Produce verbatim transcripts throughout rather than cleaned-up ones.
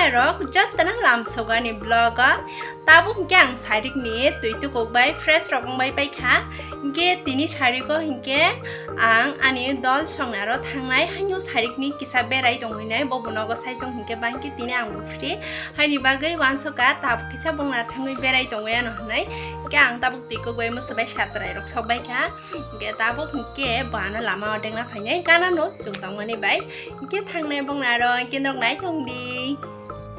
Rok jotono lamsogani vlog o. Tabuk hinkhe ang sarik ni twi tukuk bai fresh rok wng bai paikha. Hinkhe tini sarik o hinkhe ang ani dol songnaro thangnai, haino sarik ni kisa berai tongwi nai, bobo nogo saijwng hinkhe ba hinkhe tini ang bo free. Haini bagwi uansukha tabuk kisa bongna thangwi berai tongwi ano hwnwi. Hinkhe ang tabuk twi kuk bai mwswbai satrai rok sok baikha. Hinkhe tabuk hinkhe bo ano lama o dengna phainai gana no chwng tongmani bai. Hinkhe thangnai bongna aro hinkhe norok naithok di.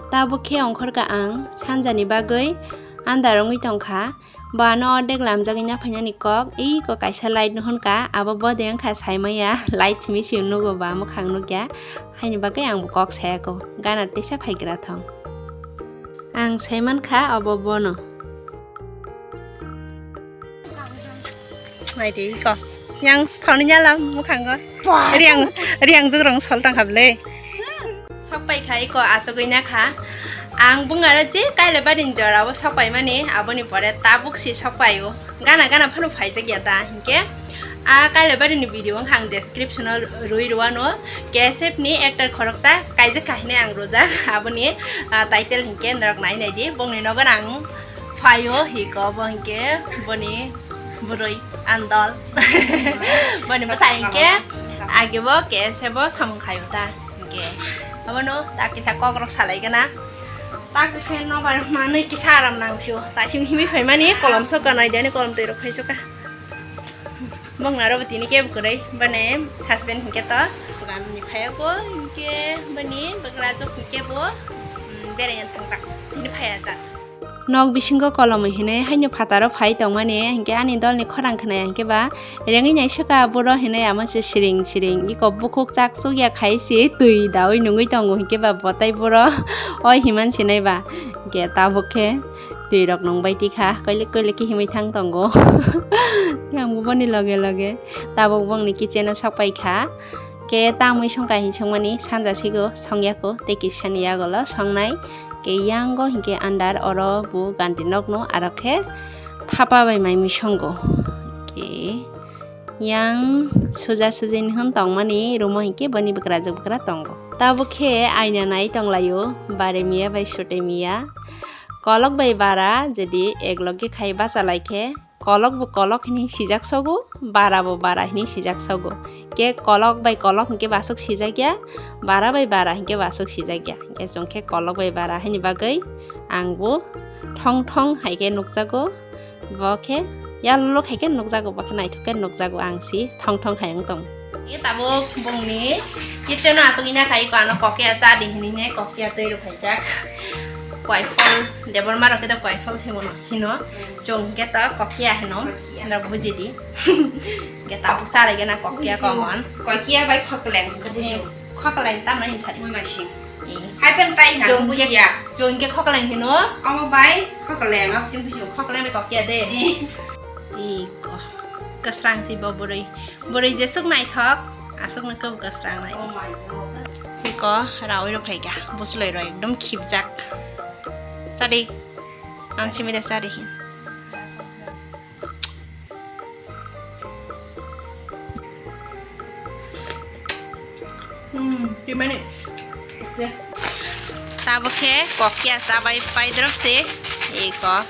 Tabuk khe ongkhorkha ang sanjani bagwi andar wngwi tongkha. Bo ano ordek lamjagwi naphainani kok, iko kaisa light no hwnkha, abo bode wngkha saimaya, light simi simi nugo ba mwkhang nukya, haini bagwi ang bo kok sayako, gana teisa phaigra thong. Ang saimankha obo bono. Naidi iko. Yang thoni nyala mukhango. Riang, riang jugrong sol tang kha bwle. Sok pai kha iko achugwi na kha. Ang bung aro je Kailabari ni jora o sok pai mani, aboni pore tabuk si sok pai o. Gana gana phano phaijak ya ta hinkhe. A Kailabari ni video wngkha ang description o rwi rwano. K S F ni actor khoroksa kaijak kha hinwi ang rwjak. Aboni, ah, title hinkhe norok nai nai di. Bongni nogo ang phaio hiko bo hinkhe boni bwrwi andol. Boni bwsa hinkhe age bo K S F o samung khaio ta hinkhe. Abono ta kisa kok rok salai gana. Ta kisa no bar manwi kisa aram nang sio. Ta sim himi phai mani kolom sok ka nai dani kolom twi rok phai sok ka. Bongna ro tini kebo kwrwi bani husband hinkhe to. Bwgan ni phai ko hinkhe bani bwgra jok hinkhe bo, mm, berai thangjak tini phai ajak. Nok bisingo kolomwi hinwi haino phataro phai tongmani, hinkhe ani dolni khorang khwnaya hinkhe ba rengwi naisukha boro hinwi amo se siring siring iko bukhuk chak chukya khai se twi daui nungwi tongo, hinkhe ba botai boro oi himan sinai ba, hinkhe tabuk khe twi rok nungbai tikha, koilik koilik khe himwi thang tongo. Ang bo boni loge loge tabuk bongni kitchen o sok pai kha. Khe tamwi songkha hin songmani sanja sigo songyako tei kisani yagulo songnai. Khe yango hinkhe andar oro bo ganti nokno aro khe thapa bai mai mui songo. Khe yang suja sujini hwn tongmani room o hinkhe boni bwkrajwk bwkra tongo. Tabuk khe aina nai tonglaio, bare miya bai sute miya. Kolok bai bara jodi ek loge khai bacha lai khe, kolok bo kolok hinwi sijak sogo, bara bo bara hinwi sijak sogo. Khe kolok bai kolok hinkhe basuk sijak ya, bara bai bara hinkhe basuk sijak ya. Hinkhe chwng khe kolok bai bara haini bagwi ang bo thong thong hai khe nukjago. Bo khe yalolok hai khe nukjago, bo khe naithok khe nukjago, ang si thong thong hai wng tong. Ye tabuk bongni kitchen o achugwi na khai ko ano kokya cha di hinwi ne kokya twi rw phaijak. Koiphol, Debbarma rok khe to koiphol thwimo no hino. Chwng khe to kokya hino. Kokya. Norok buji di. Khe tabuk chalai gana kokya common. Kokya bai khokleng, buji. Khokleng tamo hin sari. Mui masing. Eh. Hai pen tai na. Chwng khe, bujiya. Chwng khe khokleng hino. Omo bai khokleng, abo sing buji. Khokleng bai kokya de. Eh. Iko. Kwsrang si bo bwrwi. Bwrwi jesuk naithok, aswkno kwbw kwsrang nai. Oh my God. Iko rawi rok phaikha, bwsloi rok ekdom khibjak. Chadi, ang simi da chadi hin. Hmm, gimana? Ya. Tabuk khe kokya chabai paidrop se, iko.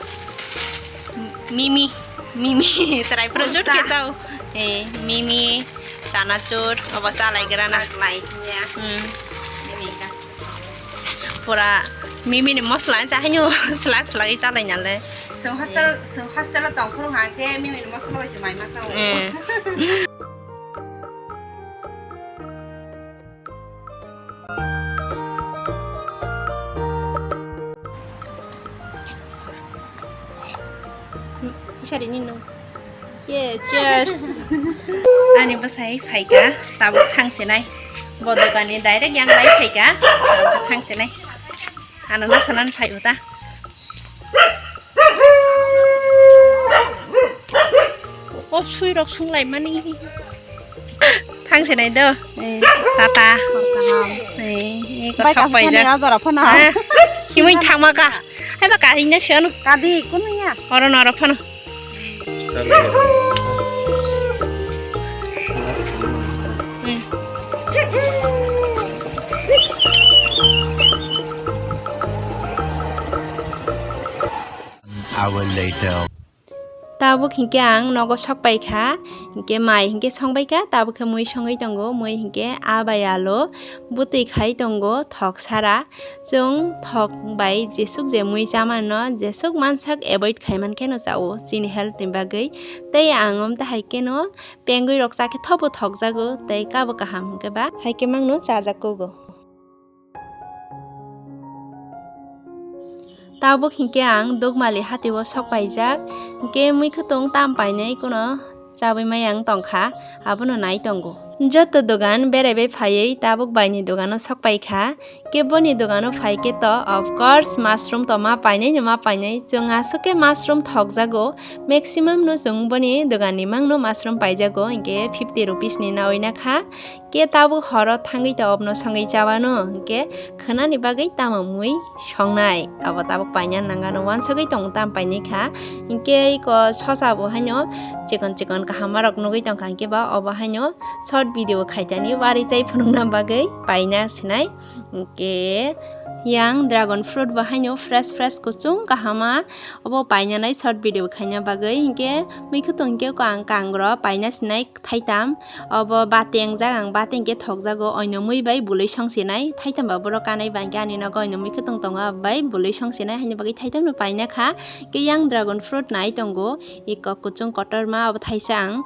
Mimi, mimi, chwrai phuru jut khe chao. Eh, mimi, chanachur, obo chalai grana. Lai ya. Hmm. Mimi ka. Pura mimi ni mosla cha haino slak slak chalai nale. Sung hostel, sung hostel tong phuru hang khe mimi ni mosla bai se mai ma chao. Eh. Isari nino. Yeah, cheers. Ani bwsai phaikha, tabuk thangsinai. Bo dogani direct yang lai phaikha, tabuk thangsinai. Ano nasanan phai uta. O sui rok sung lai mani. Thang se nai do. Eh, tata. Eh, eh, bai kothok kaisa bai sani jak. Ajora phano. Eh, himui thangma ka. Hai ba ka hingna se ano. Kadi, kunu ya. Oro no oro phano. Hmm. Later. Tabuk hinkhe ang nogo sok pai kha, hinkhe mai hinkhe song bai kha, tabuk khe mui songwi tongo, mui hinkhe aa bai alo bwtwi khai tongo thok sara. Chwng thok bai jesuk je mui cha manno, jesuk mansak avoid khai man kheno cha-o chini health ni bagwi. Tei ang omtahai kheno pengwi rok cha khe thobo thok jago, tei kabo kaham hinkhe ba hai khe mangno cha jak kugo. Tabuk hinkhe ang Dukmali hati o sok paijak, hinkhe mui khwtwng tam painai kuno chabwi mai ang tongkha, abono nai tongo. Joto dogan berai bai phaiwi tabuk baini dogano sok pai kha, hinkhe boni dogano phai khe to of course mushroom to ma painai no ma painai, chwng aswk khe mushroom thok jago, maximum no chwng boni dogan ni mangno mushroom pai jago, hinkhe fifty rupees ni nawi na kha. Khe tabuk horo thangwi ta obno songwi chabano, hinkhe khwnani bagwi tamo mui songnai? Abo tabuk paina nangano, wansugwi tongo tam painai kha. Hinkhe iko sosa bo haino chikon chikon kaham rok nugwi tongkha, hinkhe ba obo haino short video khaitani wari chai phunukna bagwi paina sinai. Hinkhe yang dragon fruit bo haino fresh fresh kuchung kahama obo painanai short video khaina bagwi. Hinkhe mui khwtwng hinkhe ang kangro paina sinai thaitam, obo bati wngjak, ang bati hinkhe thokjago, oino mui bai bului songsinai, thaitam ba borok kanai ba hinkhe ani nogo oino mui khwtwng tongo, abo bai bului songsinai, haini bagwi thaitam no paina kha. Hinkhe yang dragon fruit nai tongo, iko kuchung kotorma, obo thaisa ang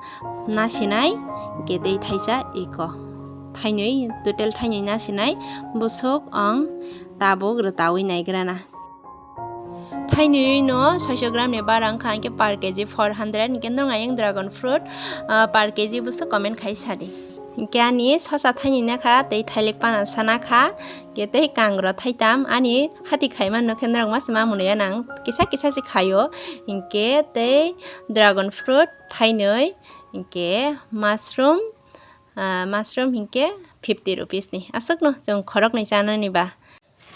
nasinai, hinkhe tei thaisa iko, thainwi, total thainwi nasinai, bwswk ang tabuk rwtawi naigrana. Thainwi no soiso gram ni bara wngkha, hinkhe per kg four hundred, hinkhe norok ayang dragon fruit, ah, per kg bwswk comment khai sadi. Hinkhe ani sosa thainwi nakha, tei thailik pana sana kha, hinkhe tei kangrok thaitam, ani hati khai mano khe norok masa ma mwnwi ya nang kisa kisa se khaio, hinkhe tei dragon fruit thainwi, hinkhe mushroom, ah, mushroom hinkhe fifty rupees ni aswkno chwng khoroknwi chanani ba.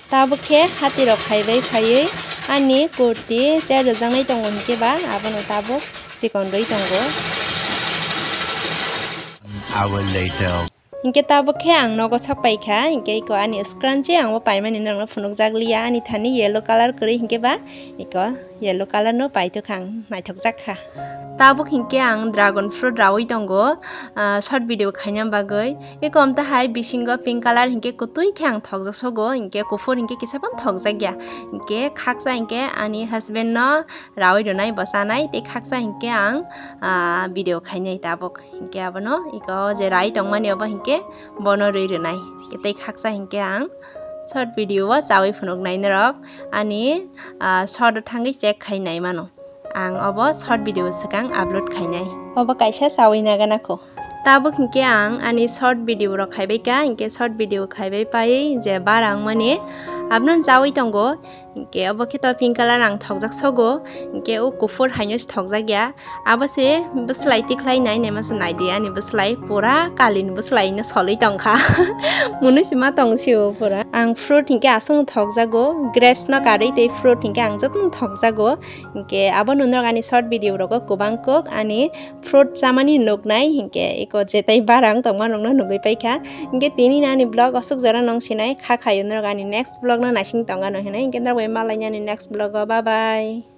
Tabuk khe hati rok khaibai phaiwi ani kurti cher rwjaknai tongo hinkhe ba abono tabuk chikon rwi tongo. Hour later. Hinkhe tabuk khe ang nogo sok pai kha, hinkhe iko ani scrunchie ang bo paimani norokno phunukjak liya, ani thani yellow colour kwrwi hinkhe ba iko yellow colour no paitokha ang, naithokjak kha. Tabuk hinkhe ang dragon fruit rawi tongo, ah, short video khaina bagwi. Eko omtahai bisingo pink colour hinkhe kwtwi khe ang thokjak sogo, hinkhe kuphur hinkhe kisa phano thokjak ya. Hinkhe khaksa hinkhe ani husband no rawi rwnai bo chanai, tei khaksa hinkhe ang, ah, video khainai tabuk. Hinkhe abono eko je rai tongmani obo hinkhe bono rwi rwnai. Hinkhe tei khaksa hinkhe ang short video o chawi phunuknai norok ani, ah, short o thangwi check khainai mano. Ang obo short video swkang upload khainai. Obo kaisa chawi nagana kho. Tabuk hinkhe ang ani short video rok khaibai kha, hinkhe short video khaibai pai je bara wngmani abono chawi tongo. Hinkhe obo khe to pink colour ang thokjak sogo, hinkhe o kuphur haino se thokjak ya. Abo se bwslai tikhlai nai, naima se naidi ani bwslai pura kalini bwslai no solwi tongkha. Mwnwi se ma tong sio pura. Ang fruit hinkhe aswkno thokjago, grapes no karwi tei fruit hinkhe ang jotono thokjago. Hinkhe abono norok ani short video rogo kwbang kok ani fruit chamani nuknai, hinkhe eko jetai bara wng tongma nokno nugwi paikha. Hinkhe tini ani vlog aswk jora nong sinai kha khaio norok ani next vlog no naising tongano hinwi, hinkhe norok bai malaini ani next vlog o, bye bye.